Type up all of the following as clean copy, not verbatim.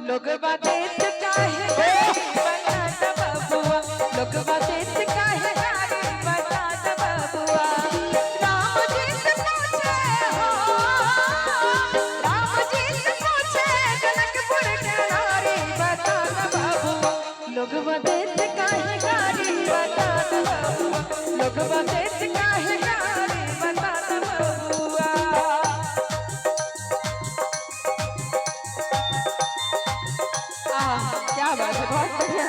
लोगवा देत काहे गारी बता द बबुआ, लोगवा देत काहे गारी बता द बबुआ। राम जी से पूछे हो, राम जी से पूछे जनकपुर के नारी बता द बबुआ, लोगवा देत काहे गारी बता द बबुआ, लोगवा देत काहे गारी बता द बबुआ। आह, क्या बात है, बहुत बढ़िया।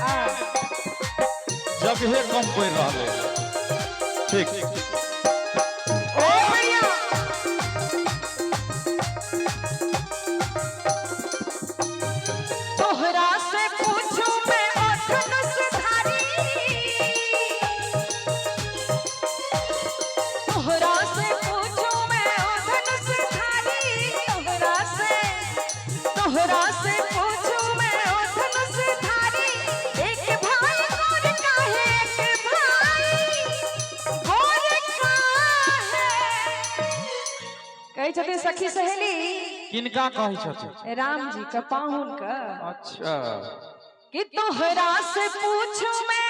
आह, जगहे कम पड़ि रहल है। ठीक। ओ बढ़िया। तोहरा से पूछूं मैं ओ धनुष धारी, तोहरा से पूछूं मैं ओ धनुष धारी, तोहरा से, तोहरा से पूछूं मैं ओ धनुष धारी, एक भाई गोर काहे, एक भाई गोर काहे। कहै छथिन सखी सहेली। किनका कहै छथिन? राम जी का, पाहुन का। अच्छा। कि तोहरा से पूछूं मैं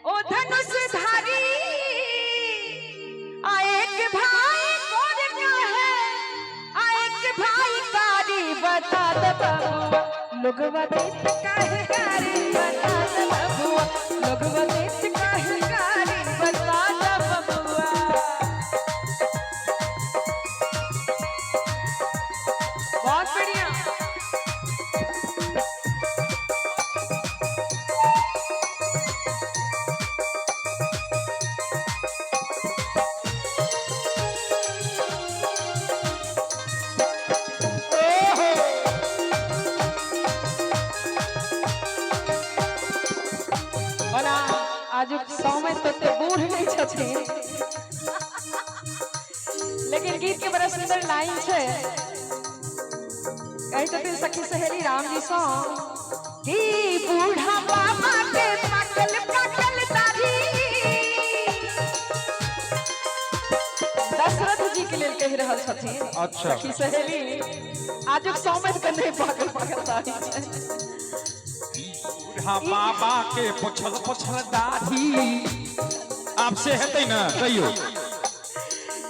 ओ धनुष धारी, आ एक भाई गोर का है, आ एक भाई कारी बता दे बबुआ, लोगवा देत काहे गारी बता दे बबुआ, लोगवा देत काहे गारी बता दे बबुआ। बहुत बढ़िया। ओना आजुक समय तो ओते बूढ़ नहीं छथिन, लेकिन गीत के बड़ा सुंदर लाइन छै। कहै छथिन सखी सहेली राम जी सँ कि बूढ़ा बाबा के पाकल पाकल दाढ़ी, दशरथ जी के लेल कहि रहल छथिन। अच्छा। सखी सहेली, आजुक समय के नहि पाकल पाकल दाढ़ी छै। बूढ़ा बाबा के पोछल पोछल दाढ़ी, आब से हेतै ने कहियो?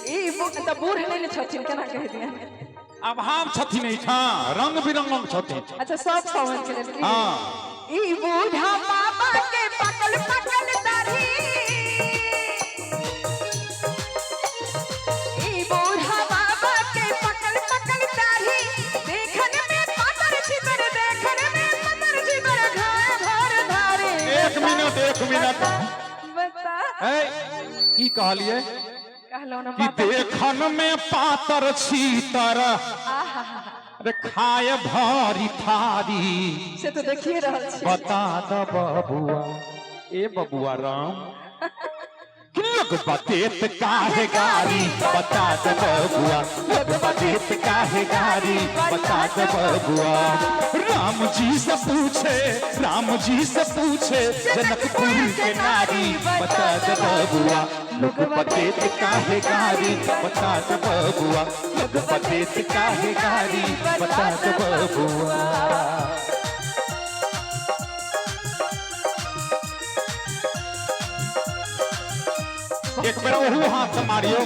ई तऽ बूढ़ नहि ने छथिन, केना कहि दियनि? आब हम छथिन एहिठाम, रंग बिरंगक छथिन। अच्छा, सब सावन के लेल की? हाँ। ई बूढ़ा बाबा के पाकल पाकल दाढ़ी, ई बूढ़ा बाबा के पाकल पाकल दाढ़ी, देखन में पातर छितर, देखन में पातर छितर, घाय भर धारी। एक मिनट, एक मिनट। बता। है, की कहलियै? कहलहुँ ने कि पातर। देखन में पातर छीतर, अरे खाय भरी थारी। से तो देखिए रहल छी। बता द बबुआ, ए बबुआ राम, लोगवा देत काहे गारी बता द बबुआ, लोगवा देत काहे गारी बता द बबुआ। राम जी से पूछे, राम जी से पूछे जनकपुर के नारी बता द बबुआ, लोगवा देत काहे गारी बता द बबुआ, लोगवा देत काहे गारी बता द बबुआ। एक बेर ओहू हाथ से मारियो।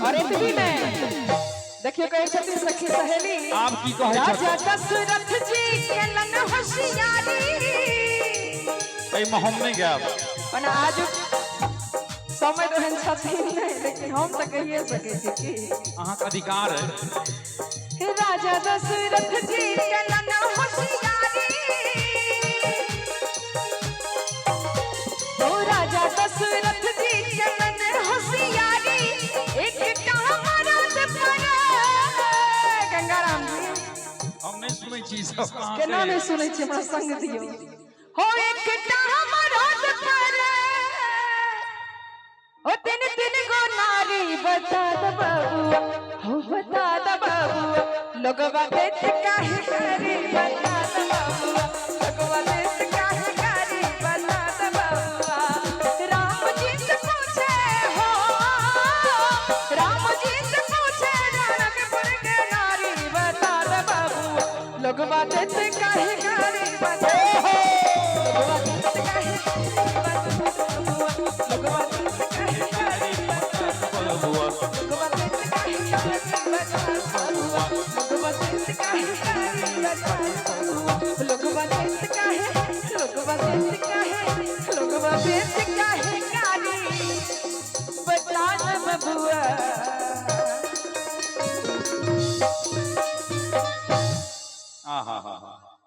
और एतबी में देखियो, कहै छथिन सखी सहेली। आब की कहै राजा छथिन? दशरथ जी केलन होशियारी। एहिमे हम नहि गायब। ओना आजुक समय तऽ ओहन छथिन नहि, लेकिन हम तऽ कहिए सकै छी की। अहाँके अधिकार है। राजा दशरथ जी केलन होशियारी, ओ राजा दशरथ जी केलन होशियारी, एकटा मरद पर गंगाराम जी। हम नहि सुनै छी ई सब अहाँ केना से। नहि सुनै छी? हमरा संग दियौ हो। एकटा मरद पर ओ तीन तीन गो नारी बता द बबुआ, हो बता द बबुआ, लोगवा देत काहे गारी बता द बबुआ, लोगवा देत काहे गारी बता लोगवा देते काहे गारी बता लोगवा देते काहे लोगवा देते काहे गारी बता बबुआ लोगवा देते काहे गारी बता लोगवा देते काहे गारी बता लोगवा देते काहे लोगवा देते काहे लोगवा देते काहे गारी बता न बबुआ।